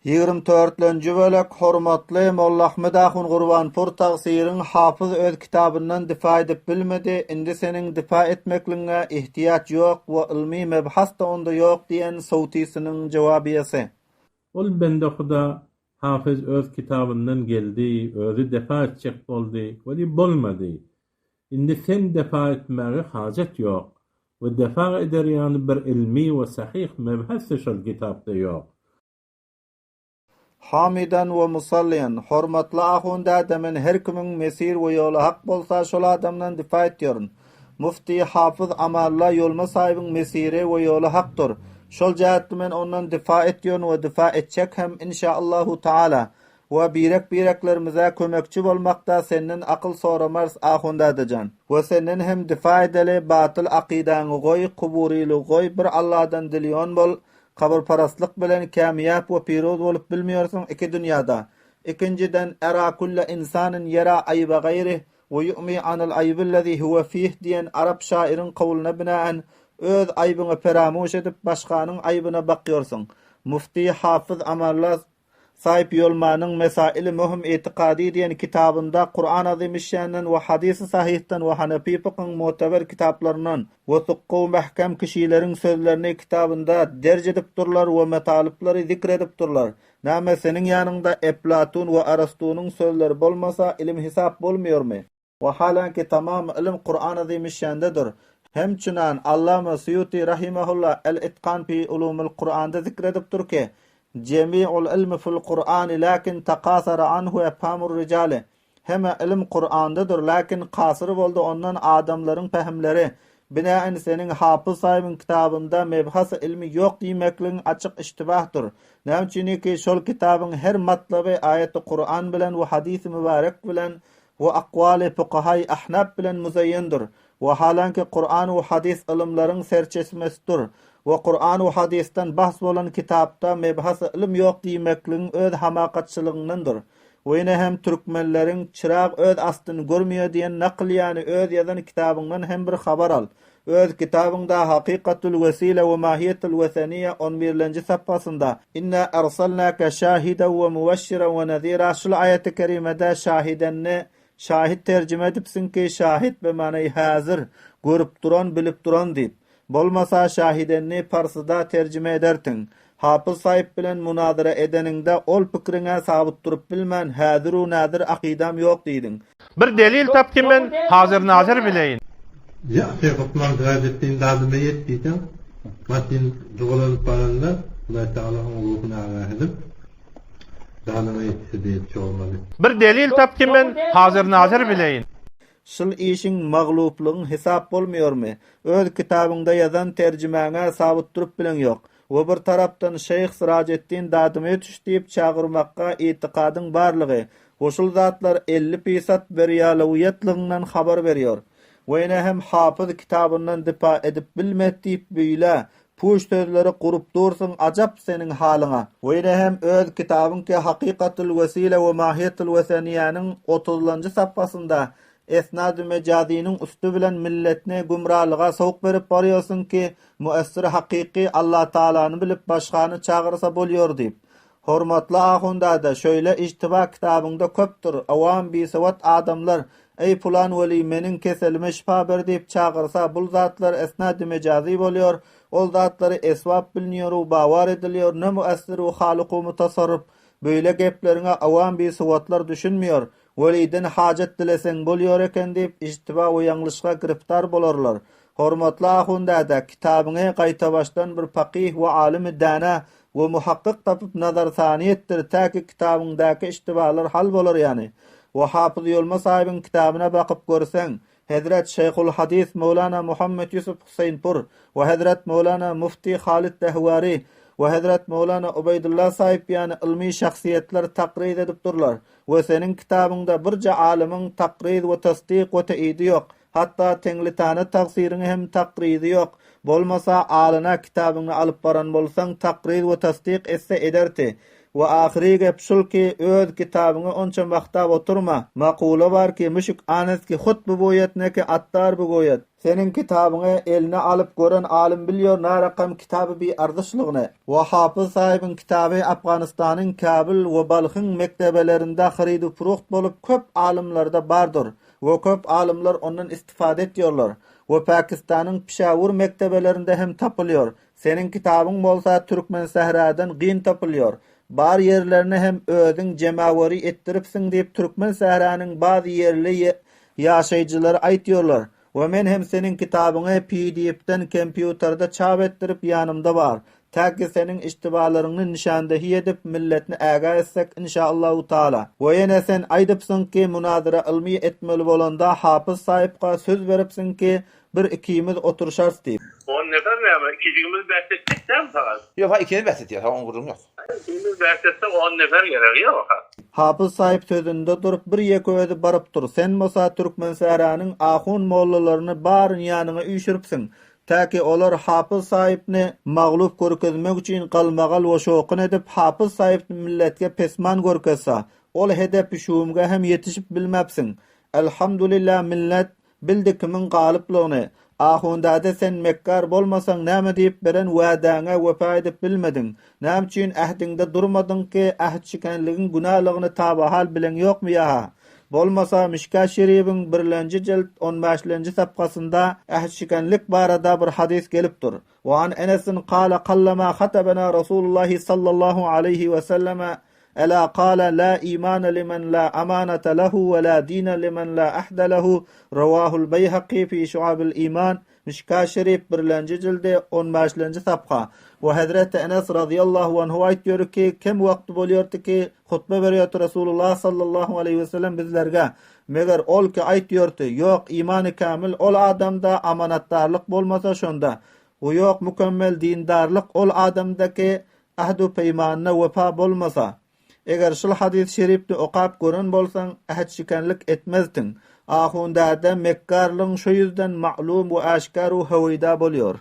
Ýigrim dörtlenji bölek Hormatly Mollaahmet ahun Gurbanpur tagsyryň Hafyz öz kitabyndan difa edip bilmedi, indi seniň difa etmekligiňe ihtiýaç ýok we ylmy mebhas-da onda ýok diýen sowtysynyň jowabiýesi. Ol bende huda Hafyz öz kitabyndan geldi, özi defa etjek boldy, weli bolmady. Indi sen defa etmäge hajat ýok we defa eder ýaly bir ilmi we sahyh mebhes-de şol kitapda ýok. Hamydan we musallyýan, Hormatly ahun däde men her kimiň mesir we ýoly hak bolsa şol adamdan difa etýärin. Mufti Hafyz Amanla Ýolma saýybyň mesiri we ýoly hakdyr. Şol jähetli men ondan difa etýärin we difa etjek hem inşa Allahu taala. We birek-bireklerimize kömekçi bolmakda senden akyl soramarys ahun dädejan. We senden hem difa edeli batyl akydaňy goý, kuburylygy goý bir Alladan dilýon bol, kabyrparastlyk bilen kämiýap we piruz bolup bilmeýärsiň iki dünýada. Ikinjiden era kulle insanin ýera aýba gaýrih we ýu'mi anil aýbillezi huwe fih diýen arap şaýyryň kowluna binaen öz aýbyňy peramuş edip başganyň aýbyna bakýarsyň. Mufti Hafyz Amanla Saýyp Ýolmanyň Mesaili möhüm itikady diýen kitabynda Kuran Azymy-şandan we Hadysy sahyhdan we Hanefi fykyň muteber kitaplaryndan we sukgu mähkem kişileriň sözlerini kitabynda derj edip durlar we metalyplary zikr edip durlar. Näme seniň ýanyňda Eflatun we Arastunyň sözleri bolmasa ilim hisap bolmaýarmy? Wahalanki tamamy ylym Kuran Azymy-şandadyr. Hemçünan Allama Sýuti rahimahulla El-Itkan fi ulumil Kuranda zikr edipdir ki, Jemi'ul ilmi fil Kurani lakin takasara anhu efhamur rijali. Heme ylym Kurandadyr, lakin kasyr boldy ondan adamlaryň pähimleri. Binaen seniň Hapyz saýybyň kitabynda mebhasy ilmi ýok diýmekligiň açyk iştibahdyr. Näme üçiniki şol kitabyň her matlaby aýaty Kuran bilen we hadysy mübarek bilen we akwaly fukahaý ahnaf bilen muzeýendir. Wahalanki Kuran we hadys ylymlaryň serçeşmesidir we Kuran we hadysdan bahs bolan kitapda mebhasy ylym ýok diýmekligiň öz hamakatçylygyňdandyr. We ýene hem türkmenleriň Çyrag öz astyny görmeýär diýen nakyl ýany öz ýazan kitabyňdan hem bir habar al. Öz kitabyňda Hakykatul wesile we mahiýetul weseniýe on birlenji sapgasynda, Inna erselnake şahiden we mubeşşiren we nezira şul aýaty kerimede şahidenni şahit terjime edipsiň ki şahit be many häzir, görüp duran, bilip duran diýip. Bolmasa şahidenni parsyda terjime edertiň. Hapyz saýyp bilen munazara edeniňde ol pikriňe sabyt durup bilmän häzir-u-näzir akydam ýok diýdiň. Bir delil tap ki men hazyr-nazyr bileýin. Ýa sen hökman Syrajeddin dadyma ýet diýseň, maşyn jygalanyp baranda Hudaý Tagala oň ruhuny agah edip, dadyňa ýetişse diýip jogamaly. Bir delil tap ki men hazyr-nazyr bileýin. Şul işiň magluplygyň hesap bolmaýarmy? Öz kitabyňda ýazan terjimäňe sabyt durup bileň ýok. We bir tarapdan şeýh Syrajeddin dadyma ýetiş diýip çagyrmakga itikadyň barlygy we şul zatlar 50 pisat berýalawiýetligiňden habar berýor. We ýene hem hafyz kitabyndan dipa edip bilmet diýip beýle puş sözleri gurup dursuň ajap seniň halyňa. We ýene hem öz kitabyň ki Hakykatul wesile we mahiýetul weseniýäniň otuzlanjy sapgasynda Esnady mejazynyň üsti bilen milletni gümralyga sowuk berip barýarsyň ki, müessir hakyky Allatagalany bilip başgany çagyrsa bolýar diýip. Hormatly ahun dada, şöýle ijtiba kitabyňda köpdür, awam bisowat adamlar Eý pulan weli meniň keselime şypa ber diýip çagyrsa bul zatlar esnady mejazy bolýar, ol zatlary esbap bilinýär-u bawar edilýär, ne müessir-u halyk-u mutasarryf, beýle gepleriňe awam bisowatlar düşünmeýär, Weliden hajat dileseň bolýar eken diýip, ijtiba we ýalňyşga giriftar bolarlar. Hormatly ahun däde, kitabyňy gaýtabaşdan bir fakyh we alymy dana we muhakkyk tapyp nazar-sany etdir, täki kitabyňdaky ijtibalar hal bolar ýany. We Hafyz Ýolma sahybyň kitabyna bakyp görseň, Hezret Şeýhul Hadys Möwlana Muhammet Ýusup Huseýnpur we Hezret Möwlana Mufti Halyt Dehwari we Hezret Möwlana Ubeýdulla sahyp ýany ylmy şahsyýetler takryz edip durlar we seniň kitabyňda birje alymyň takryz we tasdyk we teýidi ýok, hatda teňlitana tagsyryň hem takryzy ýok, bolmasa alyna kitabyňy alyp baran bolsaň takryz we tasdyk etse ederti. We ahyry gep şul ki, öz kitabyňy onça magtap oturma. Makula bar ki, müşük anest ki hut bubuýet ne ki attar buguýet. Seniň kitabyňy eline alyp gören alym bilýor na rakam kitaby bi arzyşlygyny. We Hapyz sahybyň kitaby Afganystanyň Kabyl we Balhyň mekdebelerinde hyrydu-puruht bolup köp alymlarda bardyr we köp alymlar ondan istifade etýorlar. We Pakistanyň Pişawur mekdebelerinde hem tapylýor. Seniň kitabyň bolsa Türkmensähradan gyn tapylýor. Bar ýerlerini hem özüň jemaweri etdiripsiň diýip Türkmensähranyň bazy ýerli ýaşaýjylary aýtýorlar. We men hem seniň kitabyňy pdf-den kempýuterde çap etdirip ýanymda bar. Täki seniň iştibalaryňny nişandehi edip milletni ägä etsek inşaallahu taala. We ýene sen aýdypsyň ki munazara ylmy etmeli bolanda Hapyz saýypga söz beripsiň ki Bir ikimiz oturyşarys diýip. On nefer näme, ikijigimiz bäs etjek dälmi sagat? Ýok, ha ikimiz bäs etýäs, ha oň gürrüňi ýok. Ikimiz bäs etsek on nefer geregi ýok, ha. Hapyz saýyp sözünde durup bir ýeke özi barypdyr, sen bolsa Türkmensähranyň ahun mollalaryny baryny ýanyňa üýşüripsiň, täki olar Hapyz saýypny maglup görkezmek üçin galmagal we şowkun edip Hapyz saýypny milletge pesman görkezsa, ol hedep şuwumga hem ýetişip bilmäpsiň. Elhamdulillah millet Bildi kimiň galyplygyny. Ahundade sen mekgar bolmasaň näme diýip beren wädäňe wepa edip bilmediň? Näme üçin ähdiňde durmadyň ki äht şikenligiň günalygyny tabahal bileň ýokmy ýa-ha? Bolmasa Mişka Şeribiň birlenji jilt on bäşlenji sapkasynda äht şikenlik barada bir hadys gelipdir. Wa an Enesin kala kallama hatabena Rasulullahi sallallahu aleýhi we selleme Ela kala la imana limen la amanata lehu we la dina limen la ahde lehu Rawahul Beýhaki fi Şuabil Iman Mişka Şerif birlenji jildi on bäşlenji sapha We Hezreti Enes razyýallahu anhu aýtýar ki, kem wagty bolýardy ki, hutba berýärdi Resulullah sallallahu aleýhi we sellem bizlerge. Meger ol ki aýtýardy, Ýok, imany kämil ol adamda amanatdarlyk bolmasa şonda. We ýok mükemmel dindarlyk ol adamda ki, Ähd-u-peýmanyna wepa bolmasa. Eger şul hadys şeripni okap gören bolsaň, ähtşikenlik etmezdiň. Ahundäde mekgarlygyň şu ýüzden ma'lum we äşgär-u höweýda bolýar.